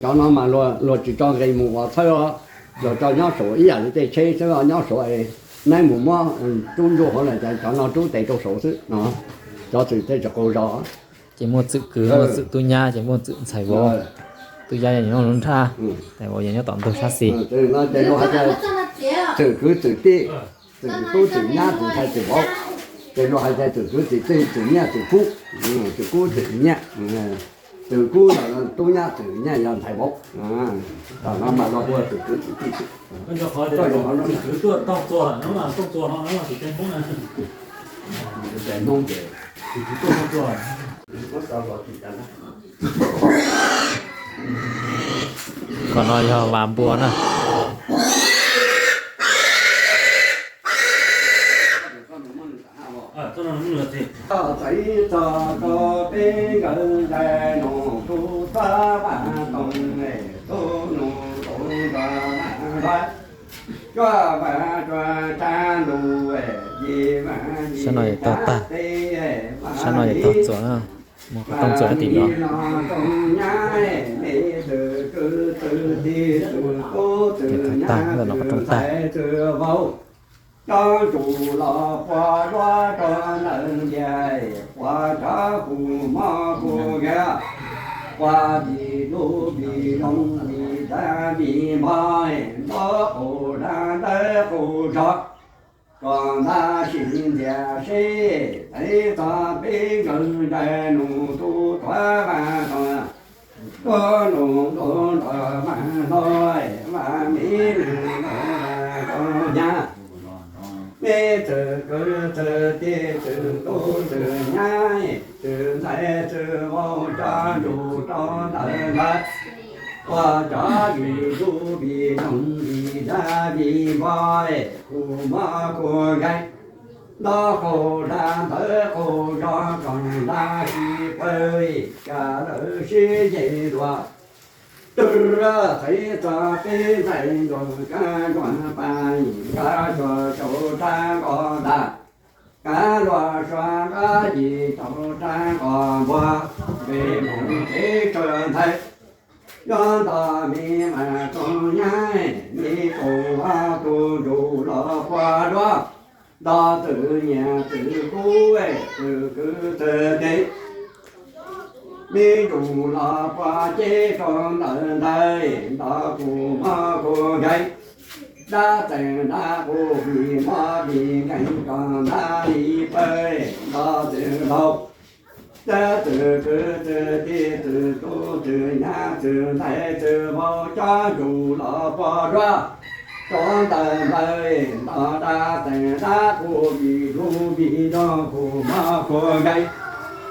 Cov no mas luag tsis tso nqis mus ua txhawb, luag tso nyob saum ib yam li tej tsheb xwb, nyob saum es neb mus muab rub ntsuj hauv lawm ces cov no rub tes rau saum xwb no. Cov txwm tej tsis qaug zog. Ces muaj txwm kwv, muaj txwm tub nyab, ces muaj txwm ntxhais vauv. Tub nyab yog nyob lub nrhab, ntxhais vauv yog nyob tom ntug sab xis. Txwm kwv txwm tij, txwm tub txwm nyab, txwm ntxhais txwm vauv. Ces luag hais tias txwm kwv txwm tij, txwm nyab txwm kub, txwm kub txwm nyab, txwm kub yog tub nyab, txwm nyab yog ntxhais vauv. Tam no mas luag hu txwm kwv txwm tij xwb. Qhov no yog vas npua na. Sab no yog tog tag, sab no yog tog txuas na, muaj qhov rooj txuas nyob tim no. Tog tag, ntawm no qhov rooj tag. Cov ntsuj los puas duab rau ntawm ntias, puas cov kub mog kub nkeeg, puas vim dub vim doog vim dab vim npog, ntaub qaug dab ntawv qaug zog, kom nta sim ntxias seb, tev txog peb nkawd ncaig nus tub tuav vaj tog, tuav nus tub nrog vaj hlob, vaj miv nus nrog vaj tog nyab. Peb txwm kwv txwm tij txwm tub txwm nyab, txwm ntxhais txwm vauv cov ntsuj rau ntawm ntawd, ua cov vim dub vim doog vim dab vim npog, kub mog kub nkeeg, ntaub qaug dab ntawv qaug zog, kom nta sib pawg, kam lawv sib ceg dua. Tub txhais txog peb ntxhais nkaus, kab nruas pab yim kab tshuam tsaus rab nqos ntas, kab luas sua kab yim tsaus rab nqos npua, nqes mus tsev tsawv ntxhais. Nyob nto me mas tsoom nyab, me tsoom vaj tus ntsuj los puas duab, nto txwm nyias txwm kub, txwm kwv txwm tij. Me ntsuj los puas ceb rau ntawm ntawd, nto kub mog kub nkeeg, dab txeem dab qus vim mog vim nkeeg, kom nta li pawg, nto txwm laus. Cov txwm kwv txwm tij txwm tub txwm nyab txwm ntxhais txwm vauv cov ntsuj los puas duab, rau ntawm ntawd nto dab txeem dab qus vim dub vim doog kub mog kub nkeeg,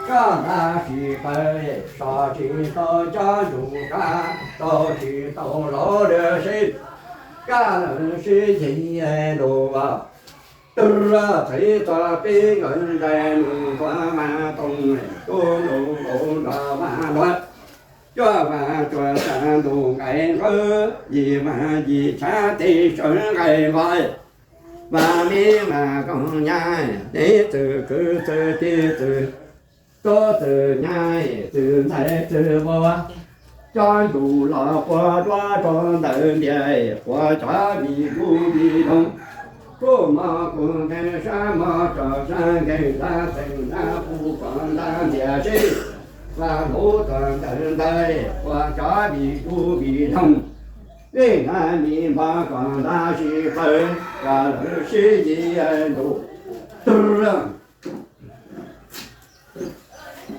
koj nta sim pawg, so tsis tau cov ntsuj kab, tau tsis tau laus lwm sib, kab lawv sib ceg dua. Tub txhais txog peb nkawd ncaig nus tuav vaj toog, tub nus nkaus nrog vaj hluas, cuaj vaj tsuas xya ntuj nqaij nqawd, yim vaj yim tshav teb sawv nqaij nqos, vaj miv vaj koog nyab, teb txwm kwv txwm tij txwm tub txwm nyab, txwm ntxhais txwm vauv, cov ntsuj los puas duab rau ntawm ntias, puas cov vim dub vim doog, kub mog kub nkeeg, sab mog rau sab nkeeg, dab txeem dab qus kom nta ntxias seb, vaj hluas tuag ntawm ntawd, puas cov vim dub vim doog, vim dab vim npog kom nta sib pawg, kom lawv sib nce ntuj.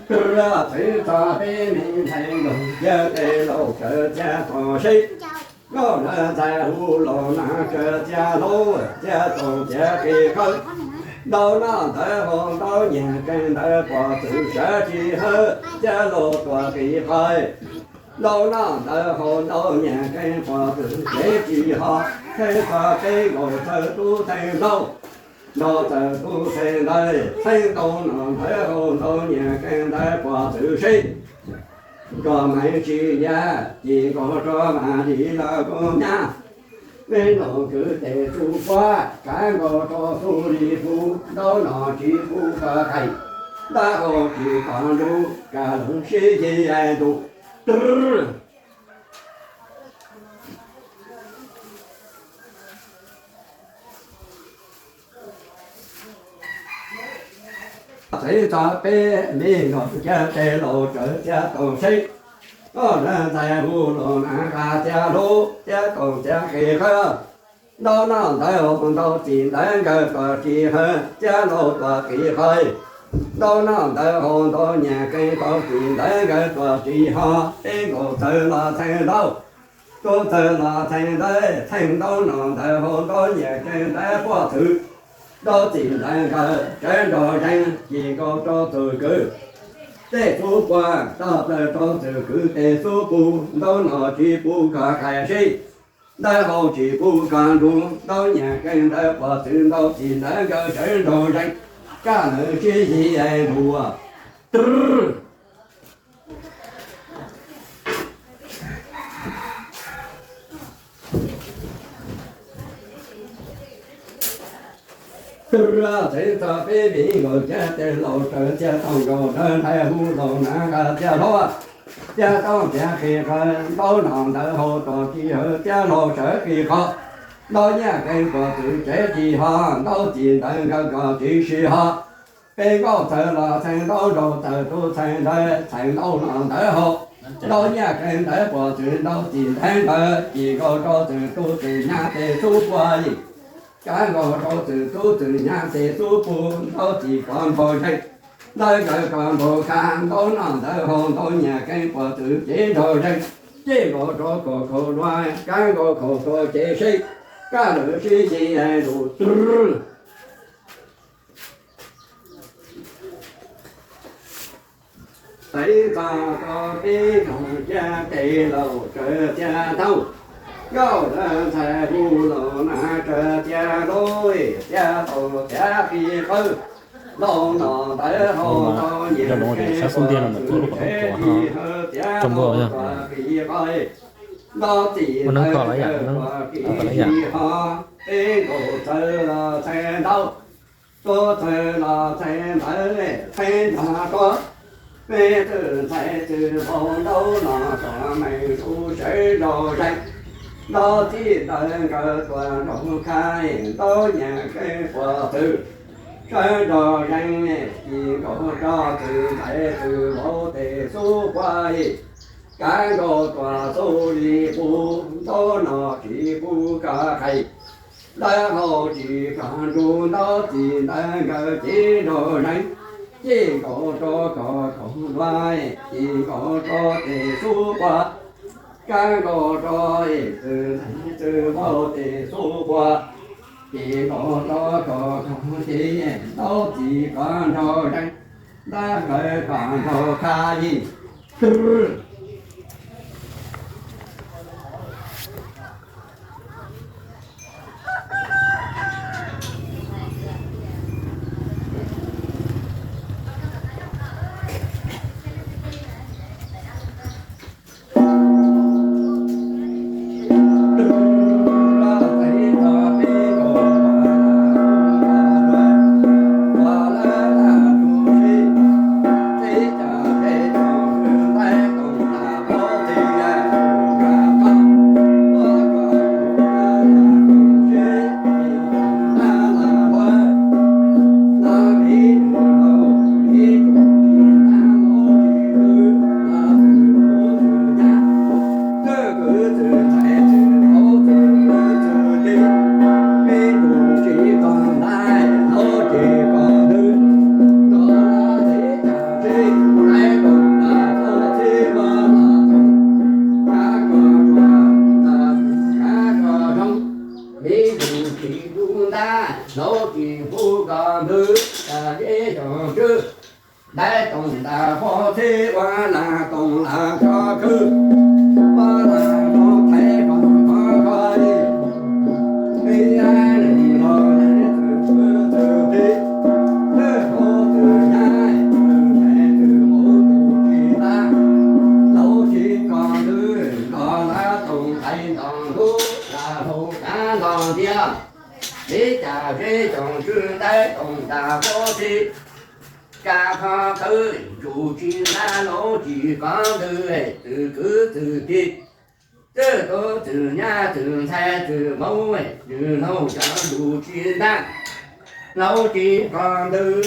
Tub txhais txog peb me ntxhais nkaus, cia tes laus kawg cia tog seb, nkauj lawv ntxhais hu laus no kawg cia hlaub, cia txoos cia qis qawg, ntau noj ntawv haus ntau nyiag kev ntawv pom txwm sawv tsis hawb, cia laus tuag qis qawg, ntau noj ntawv haus ntau nyiag kev pom txwm kev tsis ho, theej txog peb nkaus txawj tub theej ntau, ntau txawj tub theej ntawv, theej ntau noj ntawv haus ntau nyiag kev ntawv pom txwm seb, nrog meej tsis ya, ci nkaus rau mas li lawv kub nyab. Peb nkaus kwv tes tsuj puab, kav nkaus rau txuj li pub, ntaub no tsis pub koj theej, ntaub hau tsis koj ntuj, kav lawv sib ci ntuj. Tub Txheeb txog peb me nyuam, caj ces laus tsawv thiab tau seb, koj ntxhais hu los na qas thiab hlub thiab tau thiab qis qawb. Ntau nom ntawv haus ntau txim ntawv nkawd tuam tsis hawv thiab laus tuam qis qawb. Ntau nom ntawv haus ntau nyuag keeb ntau txim ntawv nkawd tuam tsis ho, peb nkaus txawv los txheeb ntau, tub txawv los txheeb ntawv, txheeb ntau nom ntawv haus ntau nyuag keeb ntawv puag txwv. Ntau txim ntawv nkawd tsawv nrog zeeg, ci nkaus rau txwm kwv tej xub puag, toj plaws rau txwm kwv tej xub pug, ntau nom tsis pub koj qais sib, ntawv haus tsis pub koj nrug, ntau nyuag keeb ntawv puag txwv, ntau txim ntawv nkawd tsawv nrog zeeg, kab lawv sib yig es ntuas. Txheeb txog peb me nyuam, caj ces laus tsawv thiab tau nkaus, ntawv ntxhais hu los na qas thiab hlub thiab tau thiab qis qawb. Ntau nom ntawv haus tuam tsis hawv thiab laus tsawv qis qawb. Ntau nyuag keeb puag txwv tsev tsis ho, ntau txim ntawv nkawd koj tsis sib ho. Peb nkaus txawv los txheeb ntau, nraug txawv tub txheeb ntawv, txheeb ntau nom ntawv haus ntau nyuag keeb ntawv puag txwv, ntau txim ntawv nkawd ci nkaus rau txwm tub txwm nyab tej xub puag yim, kab nkaus rau txwm tub txwm nyab tej xub pug, ntau txim koj nrog zeeg, ntawv nkawd koj nrog qab. Ntau nom ntawv haus ntau nyuag keeb puag txwv ces nrog zeeg, ci nkaus rau kaum kaum luaj, kab nkaus kaum kaum cev seb, kab lawv sib yig es ntuas. Txheeb txog peb me nyuam, caj ces laus tsawv thiab tau, nkauj ntxhais hu los na tsawv thiab hlub thiab tau thiab qis qawb. Ntau nom ntawv haus ntau nyuag keeb puag txwv, tsev tsis hawv thiab laus tuam qis qawb. Ntau txim ntawv nkawd koj tsis sib ho, peb nkaus txawv los txheeb ntau, tub txawv los txheeb ntawv, txheeb nrog rau peb txwm ntxhais txwm vauv. Ntau nom tsom meej ntuj sawv nrog zeeg, ntau txim ntawv nkawd tuaj nrog qab, ntau nyuag keeb puag txwv sawv nrog zeeg, ci nkaus rau txwm ntxhais txwm vauv tej xub puag yim, kab nkaus tuam xub li pug, ntau nom tsis pub koj qais, ntawv haus tsis koj nrug. Ntau txim ntawv nkawd ces nrog zeeg, ci nkaus rau kaum kaum luaj, ci nkaus rau tej xub puag, kab nkaus rau txwm ntxhais txwm vauv tej xub puag, ci nkaus rau kaum kaum cev, ntau txim koj nrog zeeg, ntawv nkawd koj nrog qab yim. Me nyuam tsis tu ntab, laus tsis pub koj ntwg, tas zeb xyoo tswb, dai toom tas pov txhib ua lag toom lag tso khwb, ua lag rau thaiv koj koj koj li. Peb leej los lawv txwm txwm txwm txwm, txwm tub txwm nyab txwm ntxhais txwm vauv tus tsis ntab, laus tsis koj ntwg, nrog lag toom thaiv nto ntub, lag hlau kav nto ntiab, peb tas zeb xyoo tswb, dai toom tas pov txhib, kav kho khwb, ntsuj tsis ntab, laus tsis koj ntwg, txwm kwv txwm tij, txwm tub txwm nyab txwm ntxhais txwm vauv, nws laus cov ntsuj tsis ntab, laus tsis koj ntwg.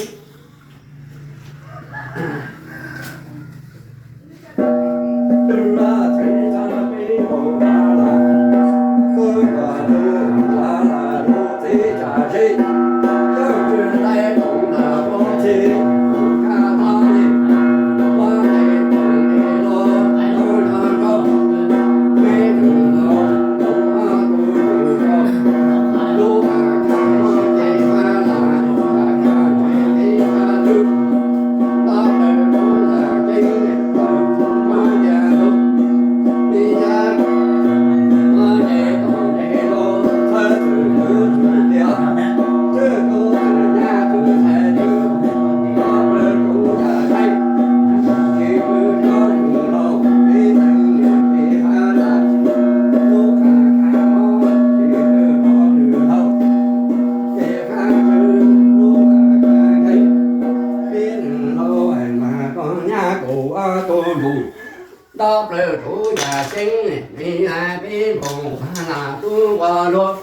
ceeb, me hais peb npauj ua lag tub ua luag,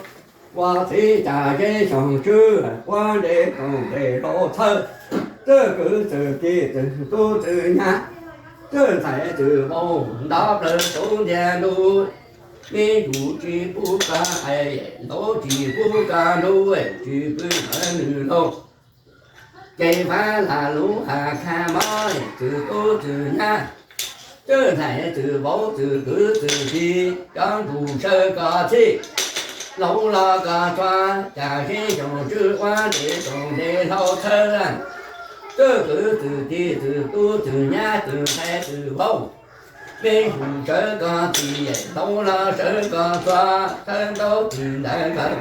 ua txiv cas zeb xyoos tswb, ua nte toom nte hlau txhawb, txawj kwv txwm tij txwm tub txwm nyab, txawj ntxhais txwm vauv nto plaws rau ntiag ntug. Me ntsuj tsis pub koj qais, laus tsis pub koj ntuj, tsis pw ntawm nws laus. Ces fab lam lub hav khab mob, txwm tub txwm nyab, txawj ntxhais txwm vauv txwm kwv txwm tij, cov ntsuj sawv koj txhij, laus los koj txhua, cas zeb xyoos tswb ua nte toom nte hlau txhawb, txawj kwv txwm tij txwm tub txwm nyab txwm ntxhais txwm vauv. Me ntsuj sawv koj txhij, laus los sawv koj txhua, thawb ntaub txwm ntawm koj,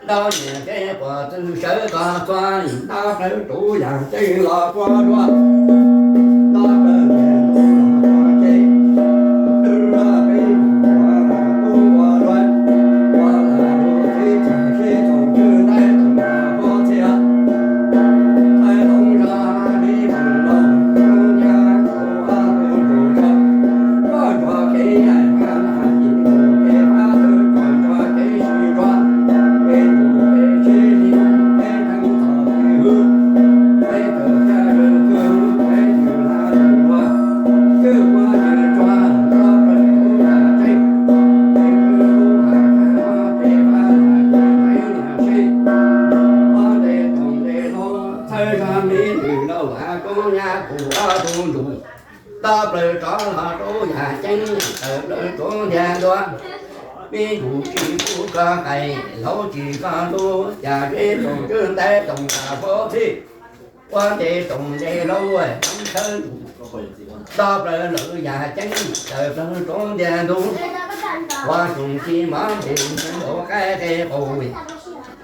ntaub nyias kev quas txwm sawv koj txhua, nto plaws rau yam ceeb los quaj dua, nto plaws ntiag ntug los quaj ceeb, twb peb ua lag tub ua luag, ua lag luag txiv cas zeb xyoos tswb ntaib toom ntag pob txhij, thaij hloov zog li mus los mus nyab kuv ob tug ntsuj tshaj, koj ntsuag kev yaim pab lag yim ntsuj kev pab twg, koj ntsuag kev sib ntsuag, peb ntsuj kev sib li, peb theej txog tsis hwv, peb kawm tshaj lwm kawg, peb yws lag lwm luag, twb muab yws tsuag, txhob pawg kuv yam tseeb, peb kwv lub hav khab mob, peb pab lag yim ntxeev yam sib, ob nte toom nte hlau txhawb zog li lwm lauj, koj nyab kuv ob tug ntsuj, nto plaws rov los rau yam ceeb, tawm plaws rau ntiag ntug. Me ntsuj tsis pub koj qais, laus tsis koj ntuj, cas zeb xyoos tswb ntaib toom ntag pob txhij, ua nte toom nte hlau, thawb ntuj, nto plaws lawm yam ceeb, tawm plaws rau ntiag ntug. Ua xyoo tsis mov ntes nkaus qaib qe qaus,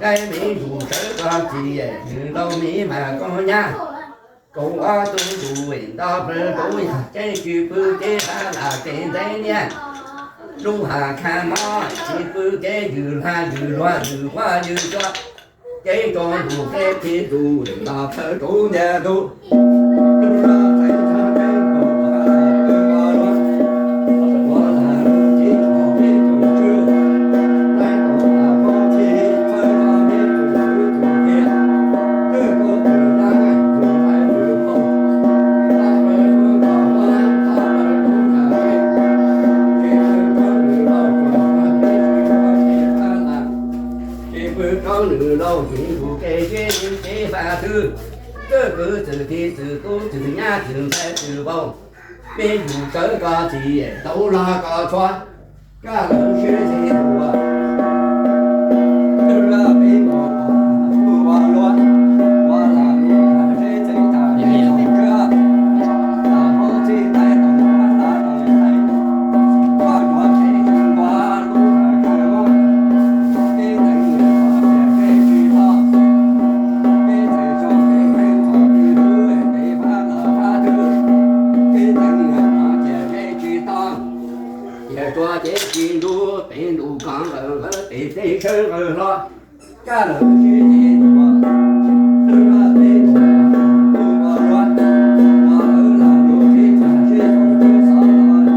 qaib me ntsuj sawv koj txhij, nws laus me mas koj nyab, kuv ob tug ntsuj, nto plaws rau yam ceeb, tsis pw kev pab lag kev ntxeev niaj, lub hav khab mob, tsis pw kev yws lag yws luag, yws quaj yws tsuag, kev tso ntsuj kev txhij ntsuj, nto plaws rau ntiag ntug. Tsis pw rau nws laus, tsis ntsuj kev zeb kev faj twg, txawj kwv txwm tij txwm tub txwm nyab txwm ntxhais txwm vauv. Me ntsuj sawv koj txhij, laus los koj txhua, kaj lawv sib txhij tua, twb peb mus ua lag tub ua luag, ua lag luag txhij txhij tas li xyoo tswb, tas pob txhij ntaib toom ntag pob txhij, koj ntsuag kev sib ntsuag lub hav khab mob, peb ntxeev yus txhom tias peb tsis tau, peb txhais xyoo kev pheej txhom twg lub kev pab los pab twg, peb ntxeev yus txhom tias peb tsis tau. Ces tsuas ces tsis ntub, pem ntuj koj nqawm nqawm, pem teb sawv nqawm hlo, kaj lawv sib txhij tua, twb peb mus ua luag, ua lawv lag luag txhij txhij xyoo tswb xov los,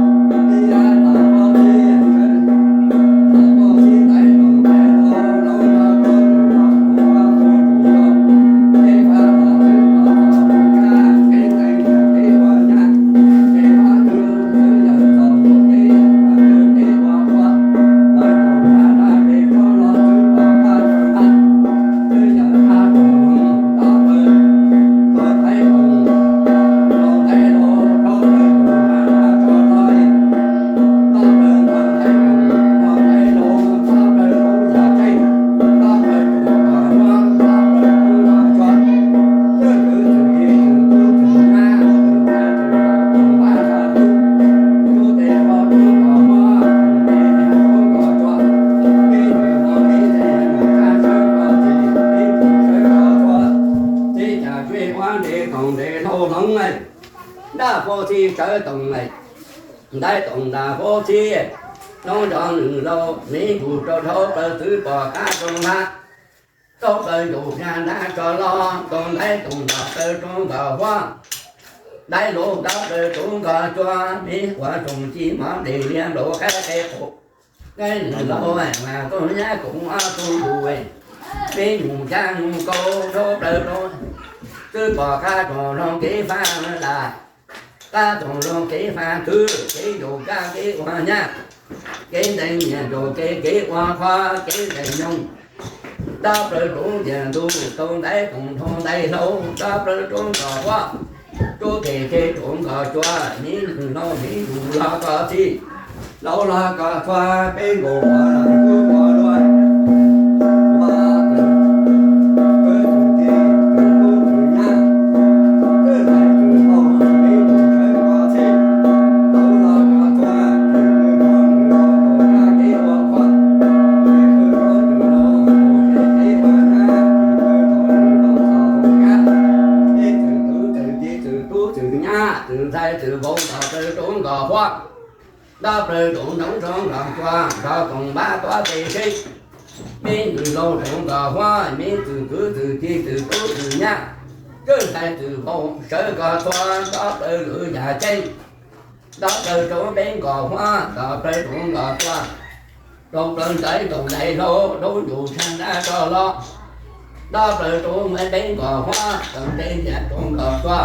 ib yam tas pob txhij sawv, tas pob txhij ntaib toom ntaib hlau, laus los koj ntsuj los kuv ob tug ntsuj yau, peb pab los txwv los txog tus kab, peb ntxeev yus kev ua nyab, peb pab twg twb yawg txog tus kev yawg pab twg kev ua ua, lawv tus kab dab peb tsob los txwv los kab tsob kab, twb yawg kab tus hloov tau pawg, tau thaib tus, tau thaib los rau pawg tus kab dab tso los, tau pawg tau thaib tus, tau thaib los txhob pawg kuv yam tseeb, txhob pawg tus kab dab tso, txawj kwv txwm tij txwm tub txwm nyab txwm ntxhais txwm vauv, txwm pab txhua tus, rub tes rau rub kom mob, txwm tij txwm tub kom tsuag, peb txwm hlob peb txwm mus tshaj sawv koj txhij, peb txwm sawv koj txhua, txij cas tswb ua nte toom nte hlau hloov, ntaj pob txhij sawv toom, ntaib toom ntaj pob txhij, hloov zog nws laus, me ntsuj rau dhau plaws txwv pom qab rau nqa, rau plaws ntuj kab dab tso los, rau ntaib toom ntaj plaws rau nkaus huab, Dai lub nrov plaws rau nkoj cua, me ua tsoom ci mov dej liab nplaum qaib qe qus. Nqaij nws laus mas koj nyab koom ob tug ntuj, me nyuam caj nws kaus rau plaws rau. Twb pom qab tsoom zoo kev faj lam, qab tsoom zoo kev faj twg, kev ncaus kab kev ua nyab, kev ntees nyias ncaus kev, kev ua qhua kev ntees nyoog. Nrov plaws rau tiaj ntuj tau ntais koom dhau ntais hlau, nrov plaws rau nkoj huab, rau pem tseg rau nkoj cua, me nws laus me ntuj los koj txhij, laus los koj txhua, peb nkaus ua lam kub ua luaj. Ua txwm kwv txwm tij, txwm tub txwm nyab, twb ntxhais txwm vauv, me ntuj sawv koj txhij, laus los koj txhua, txwm kwv txwm tij los nkaus kab kev ua qhua, txwm kwv txwm tij los nkaus kev ua nyab, txwm kwv txwm tij los txhom kab, peb txwm kwv txwm tij, txwm tub txwm nyab, txwm ntxhais txwm vauv nrov plaws rau nkoj huab, nrov plaws rau ntoo rau nkoj cua, nrov koom npab tuav pes seb. Me nws laus rau nkoj huab, me txwm kwv txwm tij, txwm tub txwm nyab, twb ntxhais txwm vauv sawv koj txhua, nrov plaws lwm yam ceeb. Nrov plaws rau peb nkoj huab, nrov plaws rau nkoj cua, rau plaws ntais rau ntais hlau, rau ncaus tshaj nrab rog los. Nrov plaws rau peb nkoj huab, rau ntes ntiag rau nkoj cua,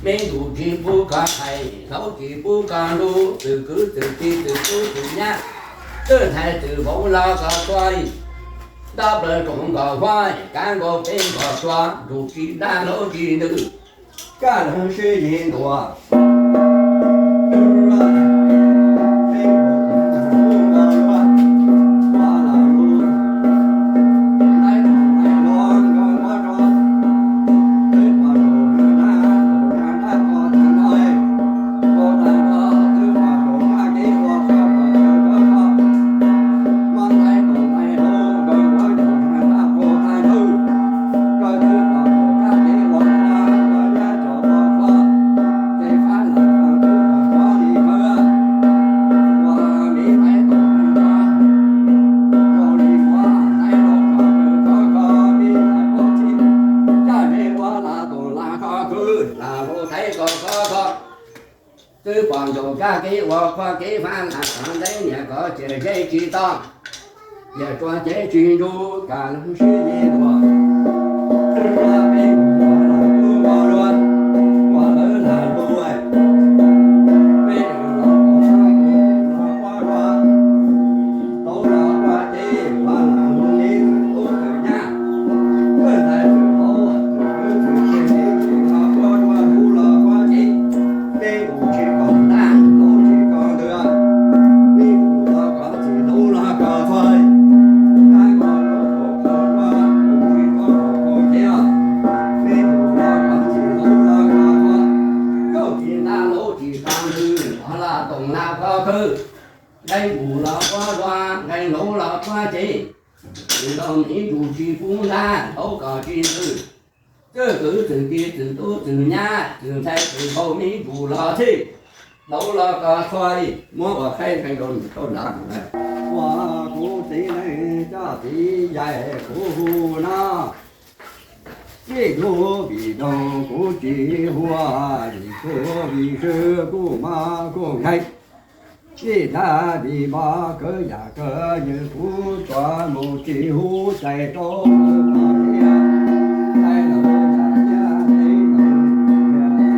me ntuj tsis pub koj hais, hlau tsis pub koj lug, txwm kwv txwm tij, txwm tub txwm nyab, twb ntxhais txwm vauv los koj txhua. Nrov plaws rau nkoj huab, kav nkaus peb nkoj cua, ntuj tsis dab hlau tsis ntws, kaj leeg sib yig ntuas. Twb pom ncaus kab kev ua qhua kev faj lam, qhov ntawd niam koj ciam zeb tsis to, yam tsuas cev tsis ntsug, kaj leeg sib yig ntuas. Peb mus ua lam lug ua luaj, ua lawv lam lug, peb los ua lam lug ua luaj. Tau los ua ces ua lam lug me txwm tub txwm nyab, koj ntxhais txwm vauv txwm kwv txwm tij, txwm tij los ua luaj, lug los ua ces, peb mus tsis koom ntab, tau tsis koom ntws, peb mus los koj txhij, tau los koj txhua, tab koj tau tau tau ua, mus tsis koom tau tau ces, peb mus los koj txhij, tau los koj txhua, tau tsis ntab, tau tsis koom ntws, los lam toom lam koj khwv, nqe mus los ua luaj, nqe laus los ua ces, txwm laus me ntsuj tsis pub ntab, tau koj tsis ntws. Twb kwv txwm tij txwm tub txwm nyab, txwm ntxhais txwm vauv me ntsuj los txhij, laus los koj txhua, muab ua qhaib nqe rau nws tau nrad. Ua kuv txiv neej coj txiv yaim kuv hu no, txij hnub vim nroog kuv tsis hu, vim kuv vim swb kuv mob kuv nkeeg. Txij hnub vim mob kawg yam kawg nywg kuv tsuas mus tsis hu cai rau lawv los thiab, cai lawv yam thiab, cai lawv cai nyab.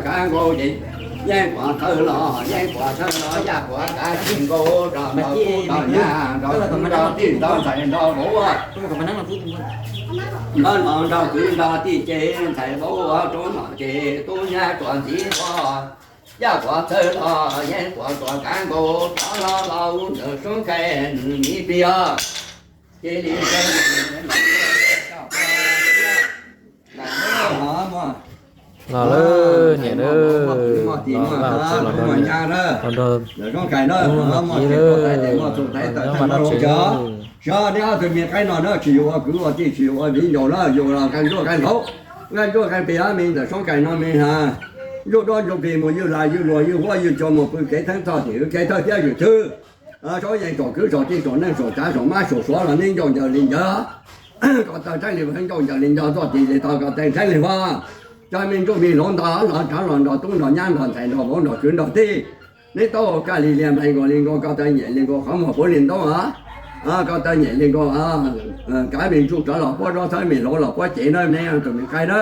Kav nkaus ces yeej puas thawj los, yeej puas thawj los, yaj puas kav tsis nkaus rau nrog kuv nrog nyab nrog kwv nrog tij nrog ntxhais nrog vauv. Nrog no nrog kwv nrog tij ces ntxhais vauv rau no ces tub nyab tsuas ntxiv los, yaj puas thawj los, yeej puas tsuas kav nkaus rov los los ntawm Soob Kaim nws miv pliag. Ces li los lawm niam, los vaj los tsev los nrog, los nrog ub nrog kiv nyob vaj nyob tsev. Sawv daws ob tug me qaib no na tsis yus ua kwv ua tij tsis yus ua viv ncaus na, yus los nqaij ntsuab nqaij nthaub, nqaij ntsuab nqaij plig me ntawm Soob Kaim no me ha. Ntsuj duab ntsuj plig mus ywj laj ywj luag ywj huab ywj cua mus pw kev theeb txog tim kev thawj thiab ywm thwj. Saub yeej saum kwv saum tij saum neej saum tsav saum mab saum suav los neb ncauj ncaws li ncawd. Ko taw tseeb li ncauj ncaws li nco txoj tim li tau ko taw tseeb li vag. Cov me ntsuj me hluav nto los rov los nrog tub nrog nyab nrog ntxhais nrog vauv nrog kwv nrog tij. Neb taub hau kaj li liaj nplaig nkaus li nkaus ko taw nyem li nkaus qhov muag puav li ntaub a. Ko taw nyem li nkaus kav me ntsuj rov los puab zaub thawb me hluav los puab cev na neb tus me qaib na.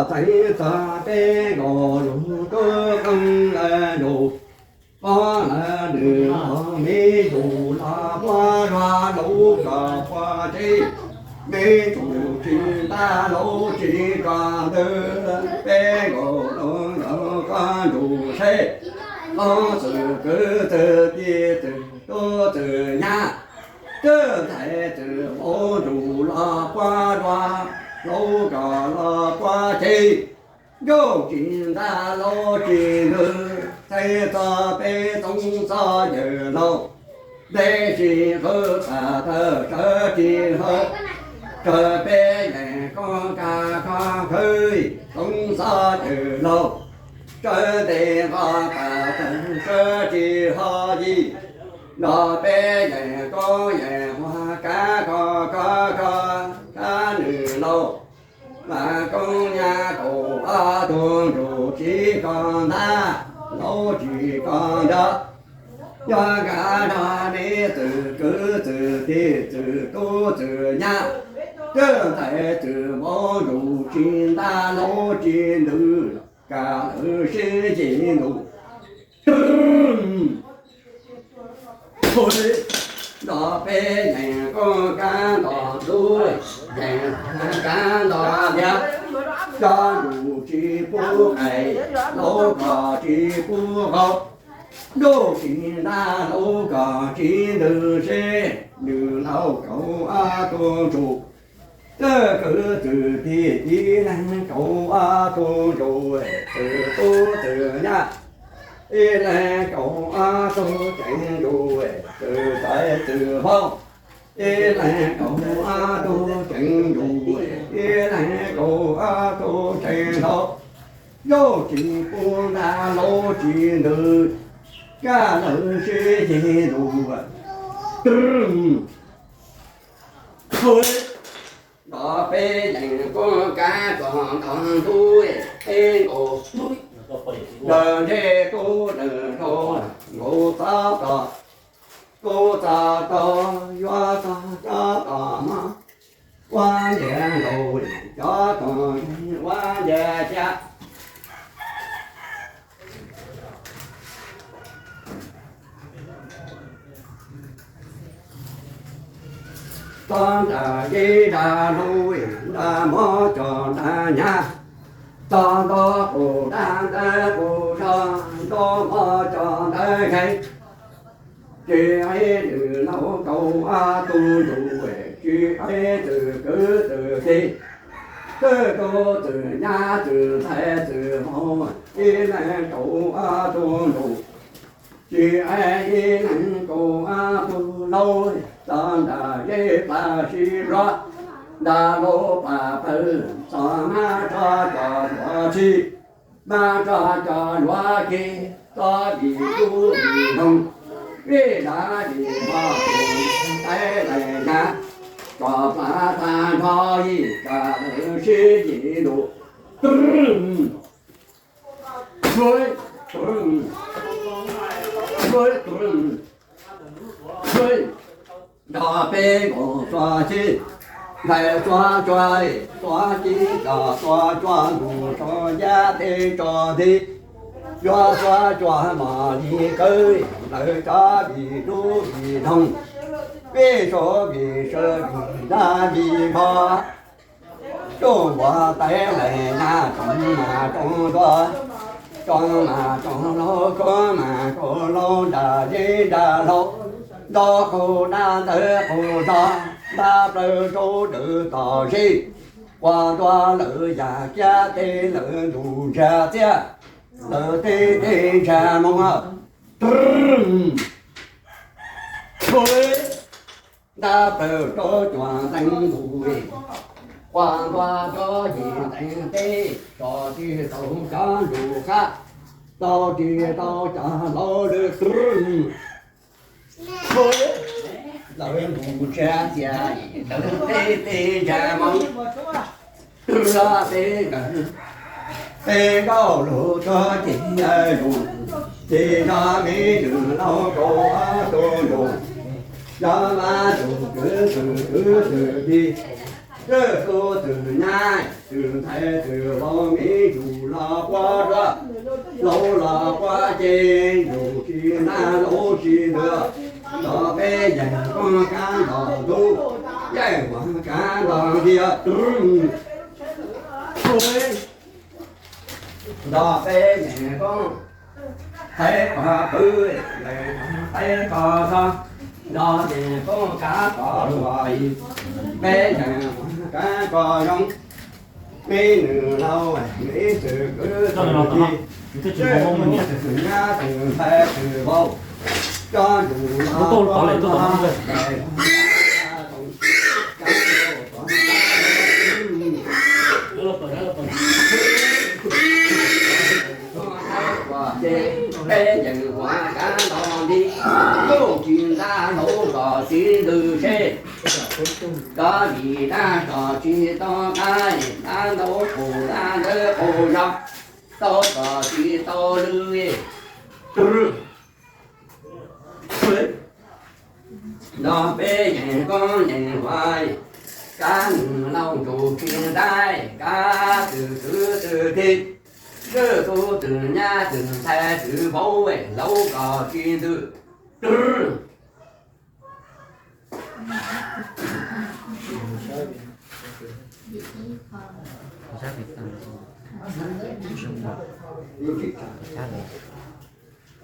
Txais txog peb nkaus lug tub qeej lawm ntus, pob lawm nws los me ntsuj los puab zog lub koj puab tsev, me ntsuj tsis ntab lub tsis koj ntawd, peb nkaus lug nkaus koj ntsuj seb, ob txwm kwv txwm tij txwm tub txwm nyab, txwm ntxhais txwm vauv ntsuj los puab zog lub koj los puab tsev. Ncuj tsis ntab lub tsis ntwg, txais txog peb txoov txoj ywm laus, ntev tsis hawv pam tawg sawv tsis hawv, raws peb yeem koob kaj koj khawv, txoov txoj ywm laus, sawv ntev nqos pam tawg sawv tsis hawv yim, nrog peb yeem koob yeem huab kav koj koj koj kav nws laus. Mas koob nyab kaum ob tug ntsuj tsis koj ntab, laus tsis koj nrog, yog nkag nrog neb txwm kwv txwm tij txwm tub txwm nyab, txwm ntxhais txwm vauv ntsuj tsis ntab laus tsis ntwg, kaj lawm sib ceg ntus. Nrog peb yeem koob kab nto ntug, yeem kab nto liab, cov ntsuj tsis pub qais, laus koj tsis pub qaub, ntuj tsis ntab laus koj tsis ntwg seb, nws laus kaum ob tug ntsuj, txwm kwv txwm tij ib leeg kaum ob tug ntsuj, txwm tub txwm nyab ib leeg kaum ob tug tsev ntsuj, txwm ntxhais txwm vauv ib leeg kaum ob tug tsev ntsuj, ib leeg kaum ob tug tsev hlau, ntuj tsis pub ntab laus tsis ntwg, kaj lawm sib ceg ntus. Nrog peb yeem koob kab txog nto ntug, peb nkaus ntawm ntsej tub lawm nraug nkaus txob tog, nkaus txob tog yuav txog cov tog mog, ua ntiav nkaus cov tog ua ntiav ciaj. Txog nram zeb nram lub, nram mov cov nram nyab, txog nto qus nram ntawd qus zog, nto mov cov ntawd zeb. Tsis hais nws laus kaum ob tug ntsuj, tsis hais txwm kwv txwm tij, txwm tub txwm nyab txwm ntxhais txwm vauv, ib leeg kaum ob tug ntsuj, tsis hais ib leeg kaum ob tug laus, txog nram zeb plas sib zog, nram lub pas pawg txog mab rog cov yuav tshis, mab rog cov yuav kis, txog vim tub vim noog, vim dav vim hmo, tais daim nyab, Plas tag nrho yim tsa lawv sib yim lus. Nrog peb nkaus txua ci, ntxhais txua tsua, txua ci, txua tsua nkaus tso yab teb tso ntxiv, yuav txua tsua mos li kawg, lawv tsob vim dub vim doog, peb tsob vim sawv vim dab vim npho. Tsuj npua taib lais nag, tsoom mas tsoom ntua, tsoom mas tsoom laus, tsoom mas tsoom laus, nra zeb nra laus, nto qaug dab ntawd qaug zog, nta plaws rau dawm tom zeb, ua ntua lawv yam kiab teb lawv ntug ntsag txiab, lawv teb teb ntsag moo. Nta plaws rau cuam ntees ntus, ua ntua rau yim ntees teb, tso tsis tau cov ntuj qab, tau tsis tau cov laus lwm tus. Lawv ntug ntsag txiab, lawv teb teb ntsag moo. Rau peb nkawd, peb nkauj lus tuag ces lus, ces yog me nws laus rau ob tug nus, yog mas tus kwv tus kwv tus tij, twb tus twm nyab twm ntxhais twm vauv, me ntsuj los quaj dua, laus los quaj ces ntsuj tsis nag laus tsis ntws, los peb yeej koob kab nto ntub, yeej muaj kab nto ntiag. Nto peb yeej koob, thaib qhov pw, thaib qhov txog, nto yeej koob kab qhov luaj, peb yeej muaj kab qhov zoo. Me nws laus, me twm kwv twm tij, twm nyab twm ntxhais twm vauv, cov ntsuj los quaj dua, peb yeej muaj kab nto ntiag, tsis nag laus kom tsis ntws seb, koj vim dab tso tsis tau qab, dab ntau qaug dab ntawd qaug zog, tau kom tsis tau lwm. Nto peb yeej koob yeej huav, kab nws laus ntsuj tsis ntaus, kab twm kwv twm tij, twb tus twm nyab twm ntxhais twm vauv, laus kom tsis ntws.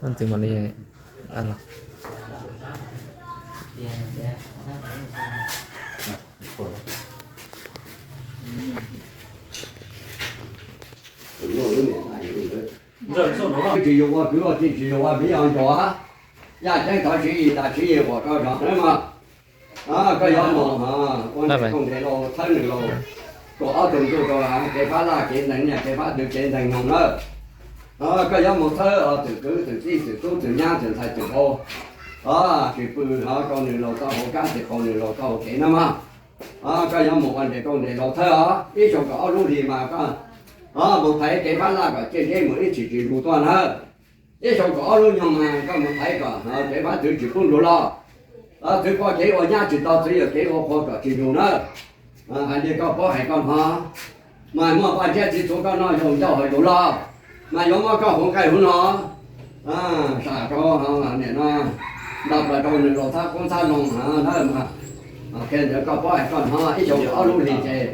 Ntxwg mam li los. Tsis yog ua kwv ua tij, tsis yog ua viv ua ncaus, yaj ceeb tov tswv yim tas tswv yim pom rau zog xwb mas. Koj yuav mus ua nres kooj nres laus txhawb nws laus, kaum ob tug ntuj rau kev pab laj kev ntees, niaj kev pab twv kev ntees noog nawb. Koj yuav mus txhawb twm kwv twm tij twm tub twm nyab twm ntxhais twm vauv, tsis pw rau nws laus tau hauv kab, tsis qaug nws laus tau hauv kev na mog. Koj yuav mus ua nres kooj nres laus txhawb os, ib xyoos kaum ob lub hlis mas koj mus thaiv kev pab laj kom ciaj ntseb mus ib txhis tsis nrug tuaj nawb. Ib xyoos kaum ob lub nyoog mas koj mus thaiv kom kev pab twv tsis pub nrug los. Twv pom kev ua nyab tsis tau, twv yog kev ua qhua kom tsis nrug nawb. Hais li koj paub hais koj hnov, mas muaj paj ntsiab txiv txhuv koj noj yau ncauj hauv yus los, mas yuav muab koj huv nqaij huv no sam rau niam no, nto plaws rau nws laus txhab qoob txhab loo na. Qhia ntawd koj paub hais koj hnov, ib xyoos kaum ob lub hlis ces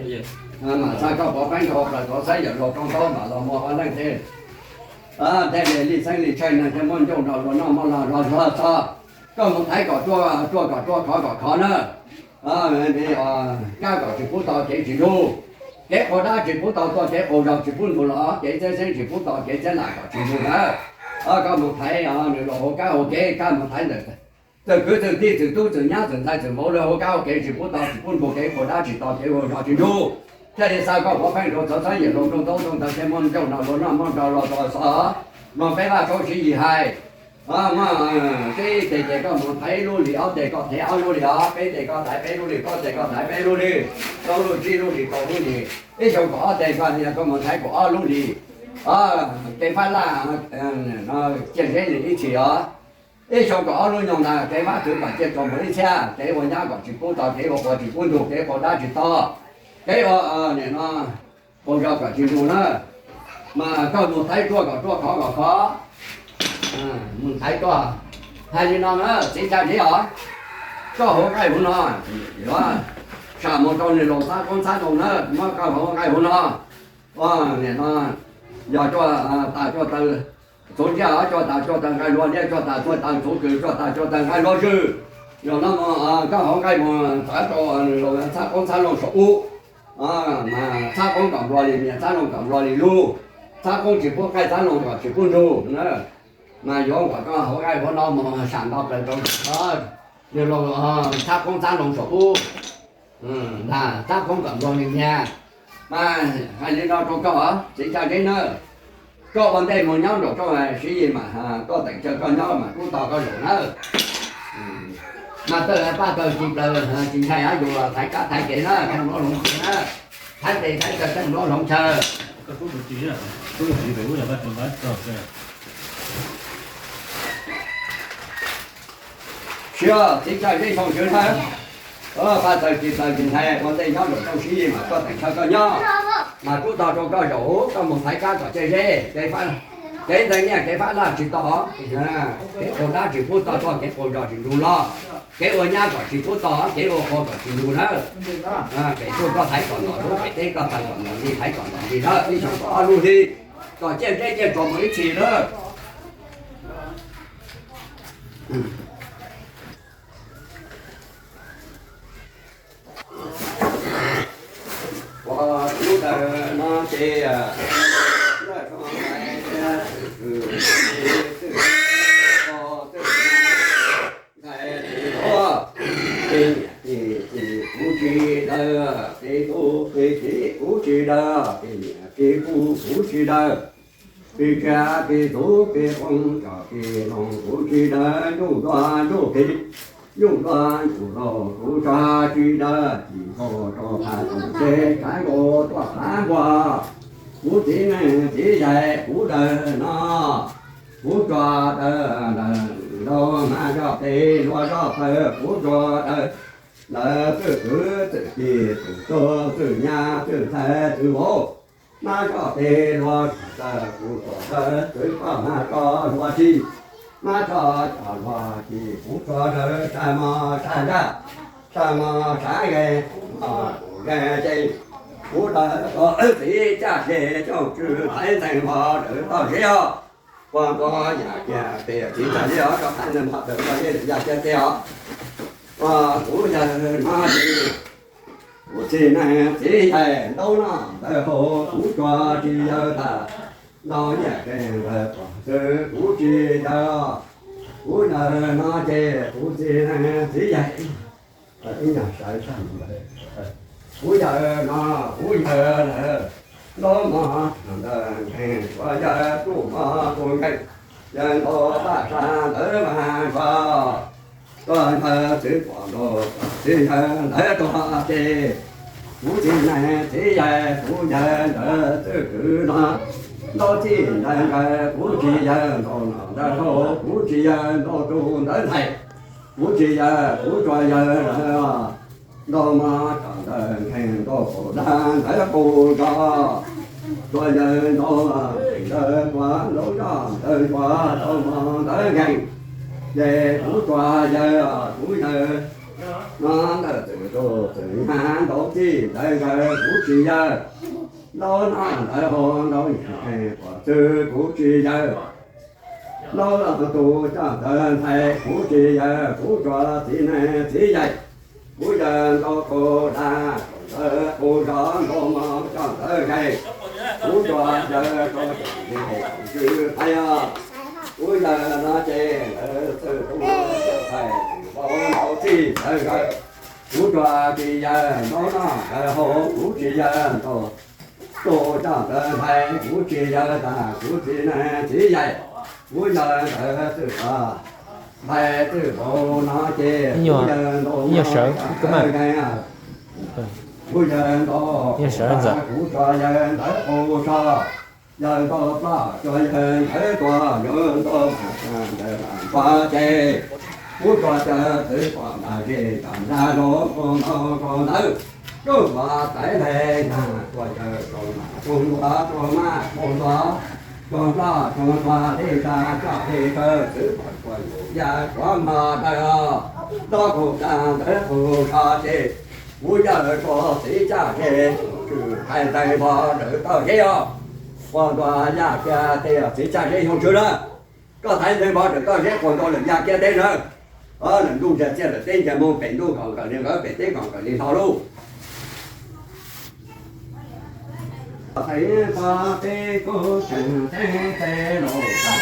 mam xa koj pov qeeb rau plaws tov xaib yawm laus rooj ntaub mam los muag ua leej teb. Tej li xeeb li tshaij neeg thiaj muaj ncauj nrog luag noj, muaj lag luag txog. Koj mus thaiv kom ruaj, ruaj kom ruaj, khov kom khov na. Kab kom tsis pub tau kev tsis nrug, kev qaug dab tsis pub tau tuaj, kev qaug zog tsis pub nrug los, kev txhiab xeeb tsis pub tau, kev txhiab lam kom tsis nrug na. Koj mus thaiv nws laus hauv kab hauv kev, kab mus thaiv ntawm txwm kwv txwm tij txwm tub txwm nyab txwm ntxhais txwm vauv lawv hauv kab hauv kev tsis pub tau, tsis pub nrug, kev qaug dab tsis tau, kev qaug zog tsis nrug, thiaj li xa koj pov qeeb rau tov xaib yawm laus rooj ntaub rooj ntawd thiaj muaj ncauj nrog luag noj, muaj nrog luag txog xov. Mloog peb Vaj Tshaub Siv Yis hais. Muaj peb teg ces koj mus thaiv lub hlis, ob teg koj thaiv ob lub hlis os, peb teg koj thaiv peb lub hlis, plaub teg koj thaiv peb lub hlis, plaub lub tsib lub hlis kaum lub hlis, ib xyoo kaum ob teg koj niag koj mus thaiv kaum ob lub hlis. Kev fab laj ciaj zeb li ib txhis os. Ib xyoo kaum ob lub nyoog ntag, kev fab txwv kom ciaj txuas mus ib txhiab, kev ua nyab kom tsis pub to, kev ua qhua tsis pub ntug, kev qaug dab tsis to, kev ua nim no qaug zog kom tsis ntug na. Mas koj mus thaiv ruaj kom ruaj, khov kom khov, mus thaiv ruaj. Hais li no na txiv Xya Zeb os, koj hauv nqaij hauv no yuav sam mus rau nws laus txhab qoob txhab loo na, muab koj hauv nqaij hauv no, nim no yog cua tas cua taw txhuv ntiaj, cua tas cua taw nqaij luag liab, cua tas cua taw txhuv kws, cua tas cua taw nqaij luag zwg. Yog no mus koj hauv nqaij mus txhab rau nws laus txhab qoob txhab loo saum ub, mas txhab qoob kom nplua li niam, txhab loo kom nplua li lug, txhab qoob tsis pub qaij, txhab loo kom tsis pub ntug na. Mas yuav kom koj hauv nqaij hauv no mus sam nto plaws rau nws laus txhab qoob txhab loo saum ub, ntag txhab qoob kom nplua li niam. Mas hais li no rau koj txiv Xya Zeb na, koj ua ntej mus nyob nraum rooj Siv Yis mas koj teem chaw koj nyob mas rub tog koj zaum na. Mas tawg paj tawg tsis plaws tsis ntshai, yus thaiv kab thaiv kev na, teej nplob hloov chaw na, thaiv tes thaiv taw teej nplob hloov chaw. Siab txiv Xya Zeb xyoo tswv na, paj tawg tsis plaws tsis ntshai, ua ntej nyob nraum rooj Siv Yis mas koj teem chaw koj nyob, mas rub tog rau koj zaum, koj mus thaiv kab kom ciaj zeb, kev ntxeev nyiaj kev fab laj tsis to, kev qaug dab tsis pub to, kev qaug zog tsis ntug los, kev ua nyab kom tsis pub to, kev ua qhua kom tsis ntug na. Pem tsuj koj thaiv kom ntom lub, pem teb koj thaiv kom ntom li, thaiv kom ntom li na, ib xyoo kom ob lub hli, kom ciaj zeb ciaj txuas mus ib txhis na. Ua lub ntawd no ces, ntxhais, ntxhais, ntxhais, ntxhais, kuv tsis daws, kuv tsis daws, kuv tsis daws, kuv tsis daws. Pis tsa pis txuv pis qoob tso pis loos kuv tsis dawv, nyuj npua nyuj phi nyuj npua nyuj laus kuv tso tsis dawv, tsis nkaus rau phav txoos tse tsav nkaus tuaj phav npua. Kuv txiv neej txiv yaig kuv dawv no, kuv tso dawv ntawm nraud mas zoj pes luag zoj taw, kuv tso dawv ntawm txwj kwv txwj tij txwj tub txwj nyab txwj ntxhais txwj vauv. Mab tso pes luag zoj taw, kuv tso dawv txwv koj mas tso luag txij. Mab tso cov luag txij, kuv tso dawv sab mos sab ntsaj, sab mos sab nkeeg, kuv mos kuv nkeeg ces, kuv dawv txo txiv caj ces coj tsw thaiv ntxeeg npog dawv toj zeb os. Ua npog yam kiag tes txiv caj zeb os, rov thaiv ntxeeg npog dawv toj zeb yam kiag tes os. Ua kuv yawg no ces, kuv txiv neej txiv yaig ntaub no ntawd haus, kuv tsuas tsis yawg tas, ntau nyiaj tseem lawv pom xwb kuv tsis yawg. Kuv yawg no ces kuv txiv neej txiv yaig, ib nyuag sawv tag mus lawm. Kuv yawg no, kuv yawg lawm, ntaub mog ntawd nkeeg, ua yawg tsuj mog tus nkeeg, yawg ntaus paj sab ntawd mas nrog, tuaj ntawd txwv pom ntaus txiv yawg ntawd tuag ces, kuv txiv neej txiv yaig kuv yawg ntawd txwj kwv no, ntaub txij ntawd nkaus kuv tsis yawg, ntaus nom ntawd haus kuv tsis yawg, ntaus tus ntawd ntxhais kuv tsis yawg, kuv tsuas yawg lawm. Ntaus mog tsom ntawd nkeeg, ntaus qaum dab ntawd qaug zog, tsuas yawg ntaus ntawd npua, ntaus zoj ntawd npua, ntaus mog ntawd nkeeg, ces kuv tsuas yawg, kuv yawg no ntawm txwm tub txwm nyab, ntaus txij ntawd nkaus kuv tsis yawg, ntaus nom ntawd haus, ntaus nkeeg pom xwb kuv tsis yawg. Ntaus tus coj ntawd ntxhais kuv tsis yawg, kuv tsuas txiv neej txiv yaig, kuv yawg ntaus qaug dab ntawd qaug zog, ntaus mog coj ntawd nkeeg, kuv tsuas yawg tso tswv thaiv os. Kuv yawg no ces ntawd txwj tub ntxhais ntaus txij ntawd nkaus, kuv tsuas tsis yawg, ntaus nom ntawd haus kuv tsis yawg, ntaus tus coj ntawd ntxhais kuv tsis yawg tas, kuv txiv neej txiv yaig, Kuv yawg ntawd twb, ntawd twb npaum no ces kuv yawg ntaus no, kuv yawg ntaus, kuv yawg ntawd kuv tso yawg ntawd qus so, yawg ntaus ploj tso yawg ntawd tuag, yawg ntaus ntawd tuag ces kuv tso cawv txwv pom ntas zes ntas nrag los ntaus ntaus ntawd, rau tuag txaiv nteg nag tuag cawv rau mas rau ntuav rau maj rau ntuav rau nploj rau ntuag dej tsa coj dej kaw txwv pom tuag yus yaj tuav mog dawb, ntaus qus dab ntawd qus so ces kuv yawg tso txiv caj zej, tshwm thaiv nteg npog rawm toj zeb os, quas ntua yaj kiag teb os, txiv caj zeb Xyooj Tswb na, koj thaiv nteg npog rawm toj zeb quas ntua lawm yaj kiag teb na, lawm ntuj ntsa txiaj lawm teb ntsa moog pem ntuj kom nkawd li nkawd pem teb kom nkawd li hlo lauj. Thaiv npog teb kub tseem teb teb los tau,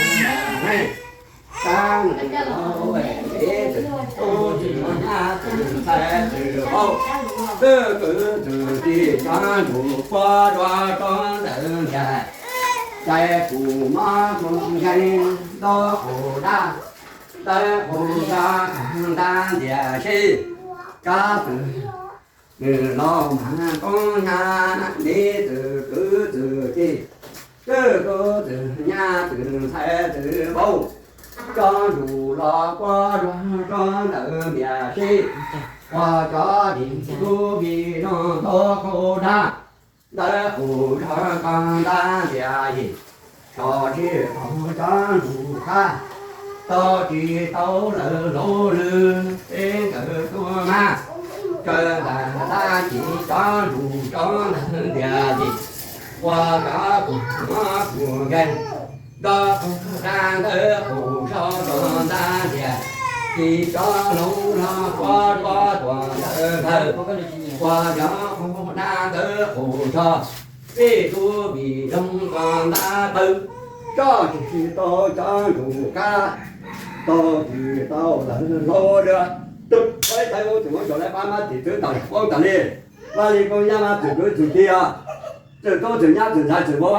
kab nws tau es tub txwg nyab txwg ntxhais txwg vauv, twb kwv txwg tij cov ntsuag puab dua rau ntawm ntiag, cais kuv mob kuv nkeeg ntaub qus dab, ntawd qus so ntab ntiag sib, kab txwg nws los mas koob nyab neb txwg kwv txwg tij, twb tub txwg nyab txwg ntxhais txwg vauv, cov ntsuag los puab dua rau ntawm ntiag sib, ua cov dib tub vij loog ntaub qus dab, ntawd qus so koj ntab ntiag yim, tso tsis tau cov ntsuag qab, tau tsis tau lawv hlob lwm peb nkawd tuaj mas, tsaws ntais dab tsi cov ntsuag rau ntawm ntiag yim, ua cov kuv mob kuv nkeeg ntaub qus dab, ntawd qus so koj ntab ntiag yim, cov hlob los puab dua tuag ntawd kawg, ua cov qus dab ntawd qus so, peb tub vij loog koj ntab pawg, tso tsis tau cov ntsuag qab, tau tsis tau lawv hlob lwm, tus tub txawm muab tsis tau lawv pab mab tim txwv ntaus poob tas li, vaj li koob nyab mas txwm kwv txwm tij os, txwm tub txwm nyab txwm ntxhais txwm vauv,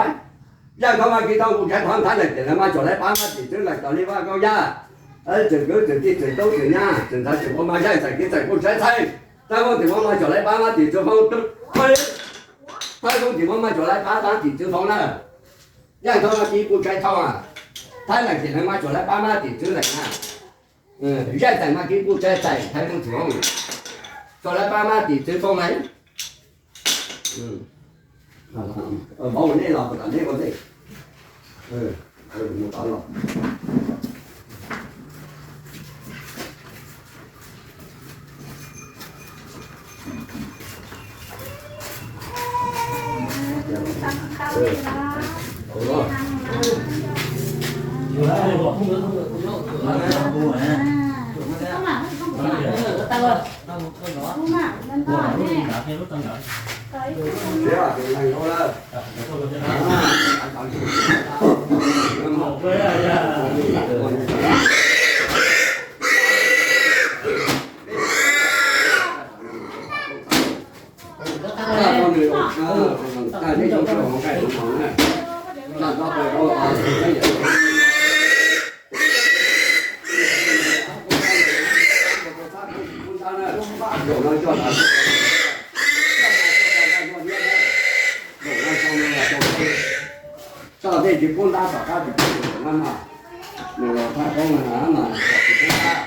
yaj koj mas kis tau kuv tshais thov ntxhais leej twg lawv mas tsom lawv pab mab tim txwv leej tas li vaj koob nyab, txwm kwv txwm tij txwm tub txwm nyab txwm ntxhais txwm vauv mas yaj txais kis txais kuj tshais txhais, txawb koob tim vauv mas tsom lawv pab mab tim txwv poob, txawb koob tim vauv mas tsom lawv pab mab tim txwv poob na, yaj koj mas kis kuj tshais thov, txhais leej twg lawv mas tsom lawv pab mab tim txwv leej na, zaj txais mas kis kuj tshais txhais, txawb koob tim vauv, tsom lawv pab mab tim txwv poob na. Vauv nej los, nej ua ntej. Tso tej tsis pub ntab tom qab tsis pub ntawm no no, nws los thab koob no mas tsis pub ntab,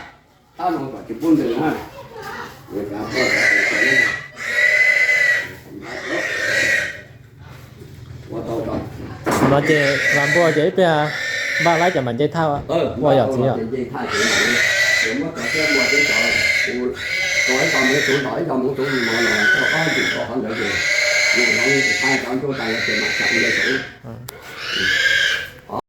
thab no kom tsis pub ntws na. Ua tau tso. No ces Vam Npua ces ib pliag npaj laib cov mam nce thaj ua yom txiv yom.